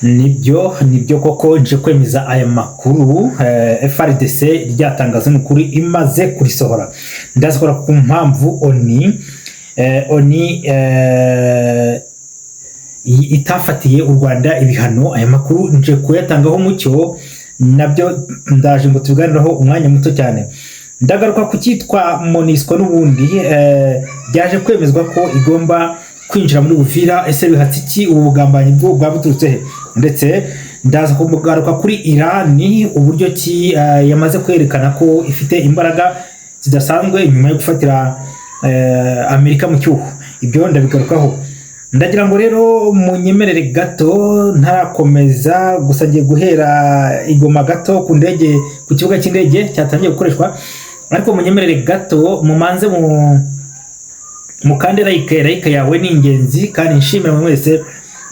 Nibyo, nibyo koko, nje kwemeza aya makuru. FARDC ryatangaza n'ukuri imaze kurisohora. Ndazikora ku mpamvu ONU itafatiye u Rwanda ibihano. Aya makuru nje kuyatangaho umucyo, nabyo ndaje ngo tubiganireho umwanya muto cyane. Ndagaruka ku cyitwa MONUSCO n'ubundi byaje kwemezwa ko igomba kwinjira muri Uvira. Ese bihatse iki? Ubu bugambanyi bwo bwaba buturutse he? Ndetse ndaza kugaruka kuri Irani, uburyo ki yamaze kwerekana ko ifite imbaraga zidasanzwe nyuma yo gufatira Amerika mu cyuho. Ibyo ndabigarukaho. Ndagira ngo rero munyemerere gato ntarakomeza, gusa ngiye guhera i Goma gato ku ndege, ku kibuga cy'indege cyatangiye gukoreshwa, ariko munyemerere gato mumanze mu mukande like. Like yawe ni ingenzi kandi nshimira mwe mwese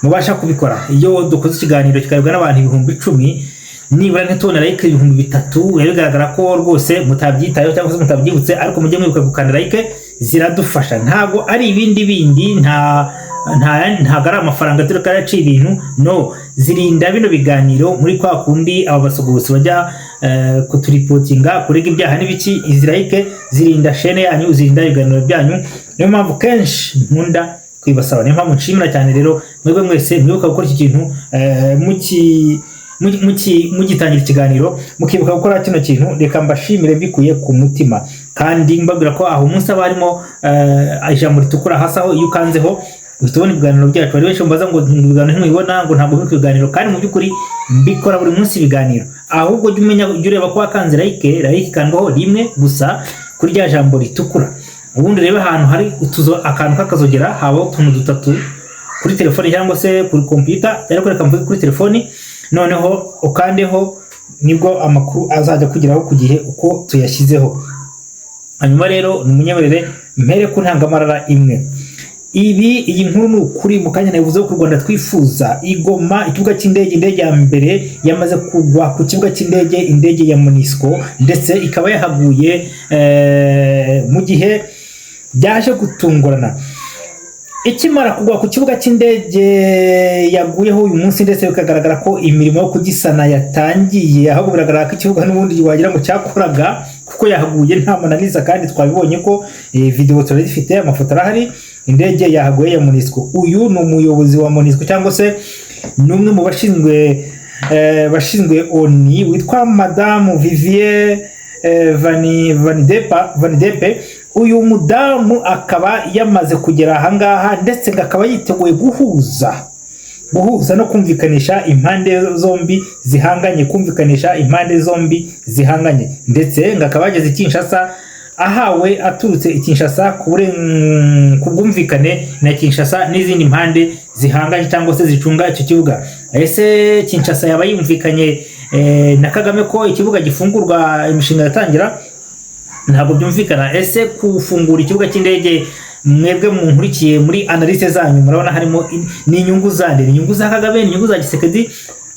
mubasha kubikora. Iyo dukoze ikiganiro kikarebwa n'abantu 10,000, nibura ntitubone like 3000, biba bigaragara ko rwose mutabyitayeho cyangwa se mutabyibutse. Ariko mujye mwibuka gukanda like, ziradufasha. Ntabwo ari ibindi bindi, ntabwo ari amafaranga turi karaciye ibintu, no zirinda bino biganiro muri kwa kundi aba basogosi bajya kuturipotinga, kurega ibyaha n'ibiki. Izi like zirinda chaîne yanyu, zirinda ibiganiro byanyu. Niyo mpamvu kenshi nkunda kwibasaba, niyo mpamvu nshimira cyane rero mwebwe mwese mwibuka gukora iki kintu mugitangira ikiganiro, mukibuka gukora kino kintu. Reka mbashimire mbikuye ku mutima, kandi mbabwira ko aho umunsi haba harimo ijambo ritukura hasi, aho iyo ukanzeho uhita ubona ibiganiro byacu. Hari benshi mbaza ngo ibiganiro ntimubibona, ngo ntabwo muri ibiganiro, kandi mu by'ukuri mbikora buri munsi ibiganiro. Ahubwo jya umenya, jya ureba ko wakanze like. Like ikandwaho rimwe gusa kuri rya jambo ritukura. Ubundi urebe ahantu hari utuzo, akantu k'akazogera, habaho utuntu dutatu kuri telefoni cyangwa se kuri kompiyuta, ariko reka mvuge kuri telefoni. Noneho ukandeho, nibwo amakuru azajya kugeraho ku gihe uko tuyashyizeho. Hanyuma rero nimunyemerere mpere ku ntangamarara imwe. Iyi nkuru ni ukuri, mu kanya nabivuze ko u Rwanda twifuza. I Goma, ikibuga cy'indege, indege ya mbere yamaze kugwa ku kibuga cy'indege, indege ya MONUSCO, ndetse ikaba yahaguye mu gihe byaje gutungurana. Ikimara kugwa ku kibuga cy'indege yaguyeho uyu munsi, ndetse bikagaragara ko imirimo yo kugisana yatangiye, ahubwo biragaragara ko ikibuga n'ubundi wagira ngo cyakoraga, kuko yahaguye nta mananiza, kandi twabibonye ko video turazifite, amafoto arahari, indege yahaguye ya MONUSCO. Uyu ni umuyobozi wa MONUSCO cyangwa se ni umwe mu bashinzwe ONU witwa Madamu Vivier Vanidepe. Uyu mudamu akaba yamaze kugera ahangaha, ndetse ngo akaba yiteguye guhuza no kumvikanisha impande zombi zihanganye, kumvikanisha impande zombi zihanganye. Ndetse ngo akaba yageze i Kinshasa ahawe, aturutse i Kinshasa ku bwumvikane na Kinshasa n'izindi mpande zihanganye cyangwa se zicunga icyo kibuga. Ese Kinshasa yaba yumvikanye na Kagame ko ikibuga gifungurwa, imishinga yatangira? Ntabwo byumvikana. Ese gufungura ikibuga cy'indege, mwebwe munkurikiye, muri analyse zanyu murabona harimo ni inyungu zande? Ni inyungu za Kagame? Ni inyungu za Tshisekedi?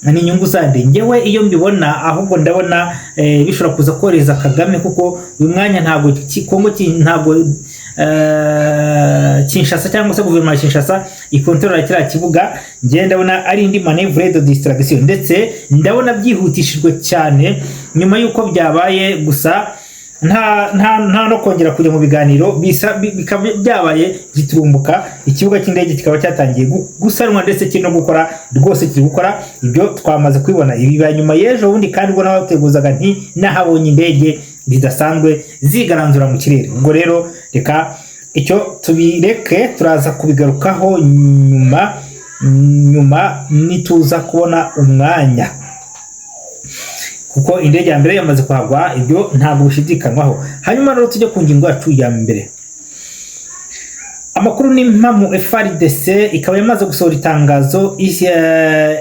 Ni inyungu zande? Ngewe iyo mbibona, ahubwo ndabona bishobora kuza korohereza Kagame, kuko uyu mwanya ntabwo Kongo ntabwo Kinshasa cyangwa se guverinoma ya Kinshasa ikontorora kiriya kibuga. Ngewe ndabona ari indi manœuvre de distraction, ndetse ndabona byihutishijwe cyane nyuma y'uko byabaye gusa nta no kongera kujya mu biganiro, bikaba byabaye giturumbuka, ikibuga cy'indege kikaba cyatangiye gusanwa, ndetse kiri no gukora rwose, kiri gukora. Ibyo twamaze kubibona. Ibi biba nyuma y'ejo bundi, kandi ubwo nabateguzaga nti nahabonye indege zidasanzwe zigaranzura mu kirere. Ubwo rero reka icyo tubireke, turaza kubigarukaho nyuma nituza kubona umwanya, kuko indege ya mbere yamaze kuhagwa, ibyo ntabwo bishidikanywaho. Hanyuma rero tujye ku ngingo yacu ya mbere. Amakuru ni impamo, FARDC ikaba yamaze gusohora itangazo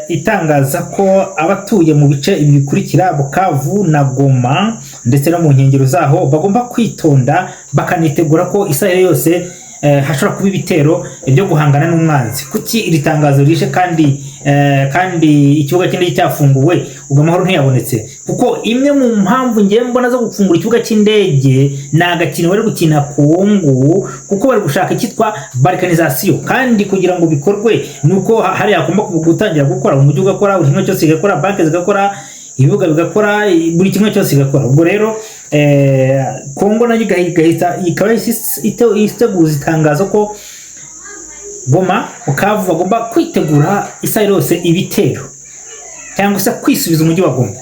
itangaza ko abatuye mu bice ibi bikurikira, Bukavu na Goma ndetse no mu nkengero zaho, bagomba kwitonda bakanitegura ko isaha yose hashobora kuba ibitero byo guhangana n'umwanzi. Kuki iri tangazo rije kandi ikibuga cy'indege cyafunguwe, ubwo amahoro ntiyabonetse? Kuko Kuko imwe mu mpamvu ngiye mbona zo gufungura ikibuga cy'indege ni agakino bari gukina Kongo, kuko bari gushaka icyitwa balkanisation. Kandi kugira ngo bikorwe ni uko hariya hagomba gutangira gukora, umujyi ugakora, buri kimwe cyose kigakora, banki zigakora, ibibuga bigakora, buri kimwe cyose kigakora. Ubwo rero Kongo nayo igahita ikaba iteguza itangazo ko Goma, Bukavu bagomba kwitegura isaha yose ibitero cyangwa se kwisubiza umujyi wa Goma.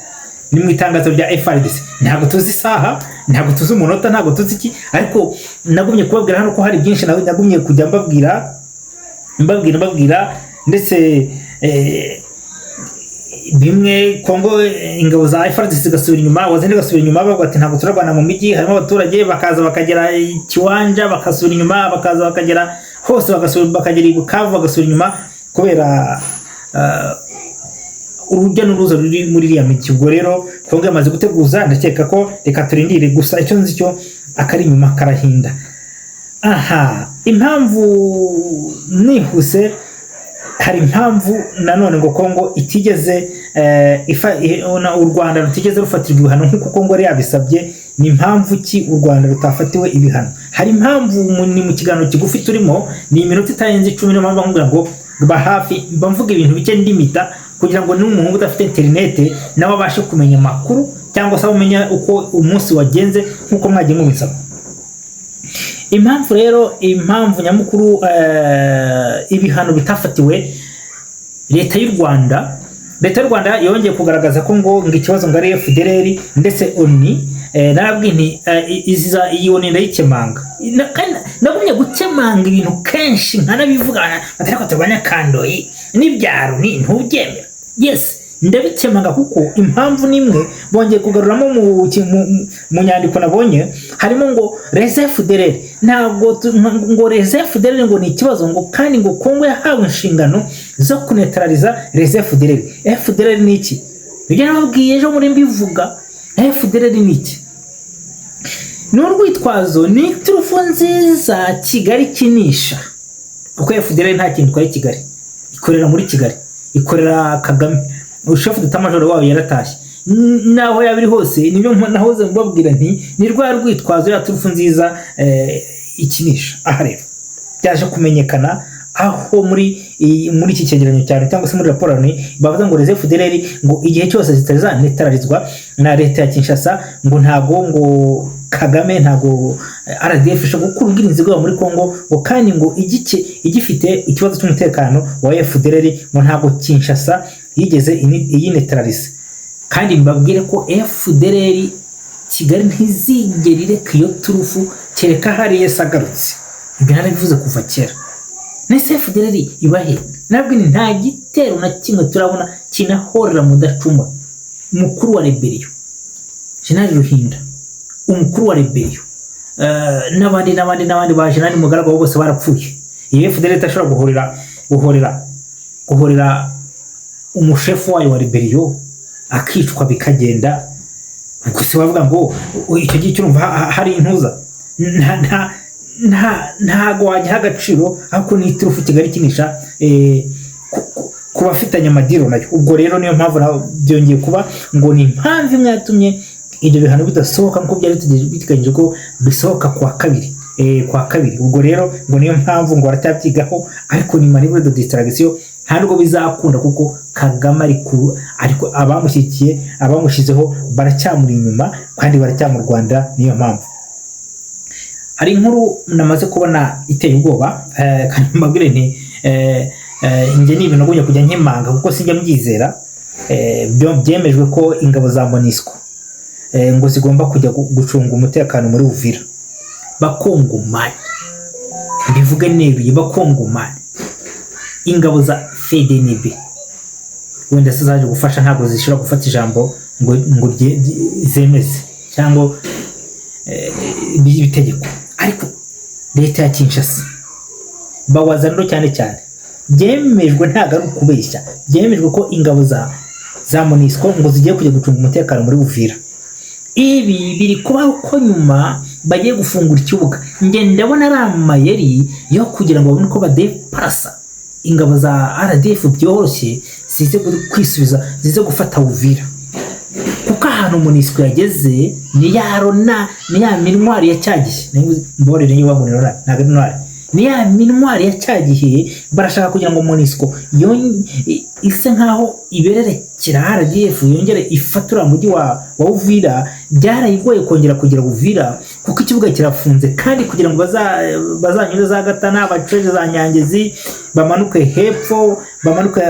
Ni mu itangazo rya FARDC. Ntabwo tuzi isaha, ntabwo tuzi umunota, ntabwo tuzi iki, ariko nagumye kubabwira hano ko hari byinshi nagumye kujya mbabwira, mbabwira, mbabwira. Ndetse bimwe Kongo, ingabo za FARDC zigasubira inyuma, wazindi zigasubira inyuma, bavuga ati ntabwo turarwana mu mijyi harimo abaturage, bakaza bakagera Kiwanja bakasubira inyuma, bakaza bakagera hose bagasubira, bakagera i Bukavu bagasubira inyuma kubera urujya n'uruza ruri muri iriya mijyi. Ubwo rero Kongo yamaze guteguza, ndakeka ko reka turindire gusa. Icyo nzi cyo, akari inyuma karahinda. Aha impamvu nihuse, hari impamvu nanone ngo Kongo itigeze u Rwanda rutigeze rufatirwa ibihano nk'uko Kongo yari yabisabye. Ni impamvu ki u Rwanda rutafatiwe ibihano? Hari impamvu ni mu kiganiro kigufi turimo, ni iminota itarenze 10. Niyo mpamvu nkubwira ngo ba hafi, mba mvuga ibintu bike ndimita kugira ngo n'umuhungu udafite interinete nawe abashe kumenya amakuru cyangwa se amenye uko umunsi wagenze nk'uko mwagiye mubisaba. Impamvu rero, impamvu nyamukuru ibihano bitafatiwe leta y'u Rwanda, leta y'u Rwanda yongeye kugaragaza ko ngo ikibazo ngo ari FDLR ndetse ONU. Narabwiye nti iziza iyi ONU ndayikemanga. Kandi nagumye gukemanga ibintu kenshi nkanabivuga, atari ko turwanya kandoyi n'ibyaro ni ntubyemera. Yes, ndabikemanga kuko impamvu nimwe bongeye kugaruramo mu nyandiko nabonye harimo ngo les FDLR, ntabwo ngo les FDLR ngo ni ikibazo, ngo kandi ngo Kongo yahawe inshingano zo kunetraliza les FDLR. FDLR ni iki? Ibyo nababwiye ejo muri mbivuga. FDLR ni iki? Ni urwitwazo, ni iturufu nziza Kigali ikinisha, kuko FDLR nta kintu itwaye Kigali, ikorera muri Kigali, ikorera Kagame. Chef d'état-major wayo yaratashye. Naho yaba iri hose, nibyo nahoze mbabwira nti ni rwa rwitwazo, ya turufu nziza ikinisha. Aha rero byaje kumenyekana aho muri iki cyegeranyo cyane cyangwa se muri raporo ni bavuga ngo les FDLR ngo igihe cyose zitari zanetralizwa na leta ya Kinshasa, ngo ntago ngo Kagame, ntago RDF ishobora gukura ubwirinzi bwabo muri Congo, ngo kandi ngo igice igifite ikibazo cy'umutekano wa FDLR, ngo ntago Kinshasa yigeze iyinetralize. Kandi mbabwire ko FDLR Kigali ntizigera ireka iyo turufu kereka hari Yesu agarutse. Ibyo narabivuze kuva kera. Nese FDLR iba he? Nabwo ni nta gitero na kimwe turabona kinahorera Mudacumura, umukuru wa rébellion, Jenerali Ruhinda, umukuru wa rébellion, n'abandi n'abandi n'abandi ba Jenerali Mugaragaro bose barapfuye. Iyi FDLR idashobora guhorera umushefu wayo wa rébellion akicwa bikagenda gusa, bavuga ngo icyo gihe urumva hari intuza nta ntago wagiha agaciro, ariko ni iturufu Kigali ikinisha ku bafitanye amadiro nayo. Ubwo rero niyo mpamvu byongeye kuba ngo ni impamvu imwe yatumye ibyo bihano bidasohoka nk'uko byari biteganyijwe ko bisohoka kuwa kabiri, kwa kabiri. Ubwo rero ngo niyo mpamvu ngo baracyabyigaho, ariko ni manœuvre de distraction, nta nubwo bizakunda kuko Kagame ari ku ariko abamushyigikiye, abamushyizeho baracyamuri inyuma kandi baracyamu Rwanda. Niyo mpamvu hari inkuru namaze kubona iteye ubwoba, kandi mbabwire nti njye ni ibintu nagumye kujya nkemanga kuko sinjya mbyizera. Byemejwe ko ingabo za MONUSCO ngo zigomba kujya gucunga umutekano muri Uvira. Bakongomani, mbivuge neruye, bakongomani, ingabo za FDNB wenda se zaje gufasha, ntabwo zishobora gufata ijambo ngo zemeze cyangwa ibitegeko, ariko leta ya Kinshasa bawazaniro cyane cyane byemejwe, ntabwo ari ukubeshya, byemejwe ko ingabo za MONUSCO ngo zigiye kujya gucunga umutekano muri Uvira. Ibi biri kubaho ko nyuma bagiye gufungura ikibuga. Njye ndabona ari amayeri yo kugira ngo babone uko badeparasa ingabo za RDF byoroshye, zize kwisubiza, zize gufata Uvira. Kuko ahantu MONUSCO yageze ni ya rona, ni ya MINUAR ya cya gihe. Mbabarire niba ngo ni rona, ntabwo ari MINUAR, ni ya MINUAR ya cya gihe. Barashaka kugira ngo MONUSCO ise nkaho ibererekera RDF, yongere ifate uriya mujyi wa Uvira. Byarayigoye kongera kugera Uvira kuko ikibuga kirafunze, kandi kugira ngo bazanyure za Gatana, baceje za Nyangezi, bamanuke hepfo, bamanuke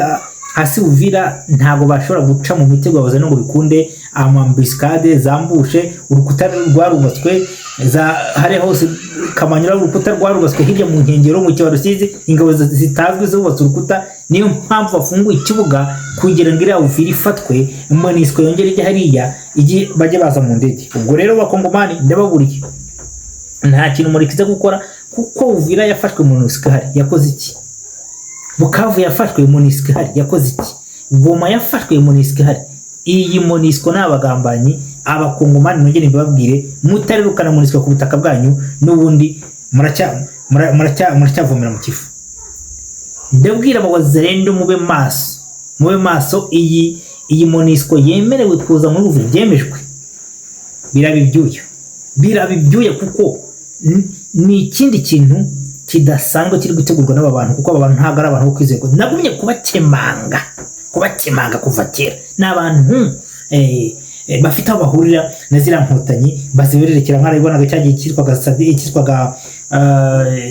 hasi Uvira, ntabwo bashobora guca mu mitego babuze ngo bikunde. Ama embuscade zambushe, urukuta rwarubatswe za hariya hose Kamanyura, urukuta rwarubatswe hirya mu nkengero mu kibaro Rusizi, ingabo zitazwi zubatse urukuta. Niyo mpamvu bafunguye ikibuga kugira ngo iriya Uvira ifatwe, MONUSCO yongere ijye hariya, ijye bajye baza mu ndege. Ubwo rero Bakongomani ndababuriye, nta kintu murikiza gukora, kuko Uvira yafashwe MONUSCO ihari, yakoze iki? Bukavu yafashwe MONUSCO ihari, yakoze iki? Goma yafashwe MONUSCO ihari. Iyi MONUSCO ni abagambanyi. Abakongomani, nongere mbabwire, mutarirukana MONUSCO ku butaka bwanyu, n'ubundi muracyavomera mu kifu. Ndabwira abawazalendo, mube maso, mube maso. Iyi MONUSCO yemerewe kuza muri Uvira, byemejwe, biraba ibyuya, biraba ibyuya, kuko ni ikindi kintu kidasanzwe kiri gutegurwa n'aba bantu, kuko aba bantu ntabwo ari abantu bo kwizerwa. Nagumye kubakemanga kuva kera. Ni abantu bafite aho bahurira na ziriya nkotanyi bazibererekera. Mwarabibonaga cya gihe cyitwaga sadi, cyitwaga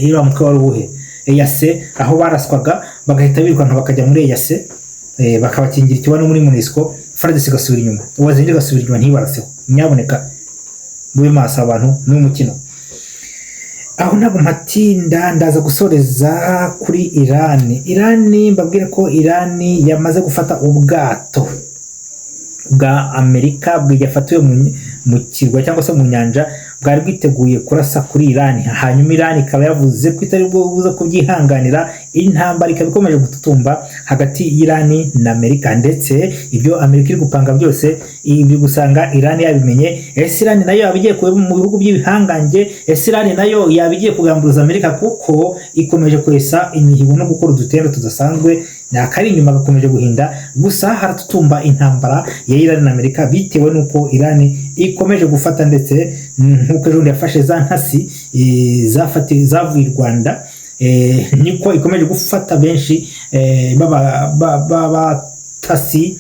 iriya mutwe wari uwuhe, EAC, aho baraswaga bagahita birukanka bakajya muri EAC, bakabakingira ikiba muri MONUSCO. FARDC igasubira inyuma, Wazalendo igasubira inyuma, ntibaraseho. Nyaboneka mube maso, abantu ni umukino. Aho ntabwo mpatinda, ndaza gusoreza kuri Irani. Irani, mbabwire ko Irani yamaze gufata ubwato bwa Amerika bwafatiwe mu kirwa cyangwa se mu nyanja, bwari bwiteguye kurasa kuri Irani. Hanyuma Irani ikaba yavuze ko itari bwo buze kubyihanganira. Intambara ikaba ikomeje gututumba hagati y'Irani na Amerika, ndetse ibyo Amerika iri gupanga byose ibi gusanga Irani yabimenye. Ese Irani nayo yaba igiye kuba mu bihugu by'ibihangange? Ese Irani nayo yaba igiye kugamburuza Amerika? Kuko ikomeje kwesa imihigo no gukora udutendo tudasanzwe, ni akari inyuma gakomeje guhinda. Gusa haratutumba intambara ya Irani na Amerika, bitewe n'uko Irani ikomeje gufata, ndetse nk'uko ejo bundi yafashe za ntasi zavuye i Rwanda, niko ikomeje gufata benshi b'abatasi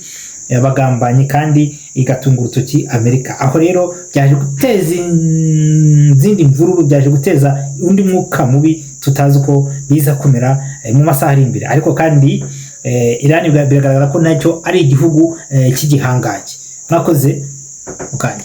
abagambanyi, kandi igatunga urutoki Amerika. Aho rero byaje guteza izindi mvururu, byaje guteza undi mwuka mubi tutazi uko biza kumera mu masaha ari imbere. Ariko kandi Irani biragaragara ko nacyo ari igihugu cy'igihangange. Mwakoze mukanya.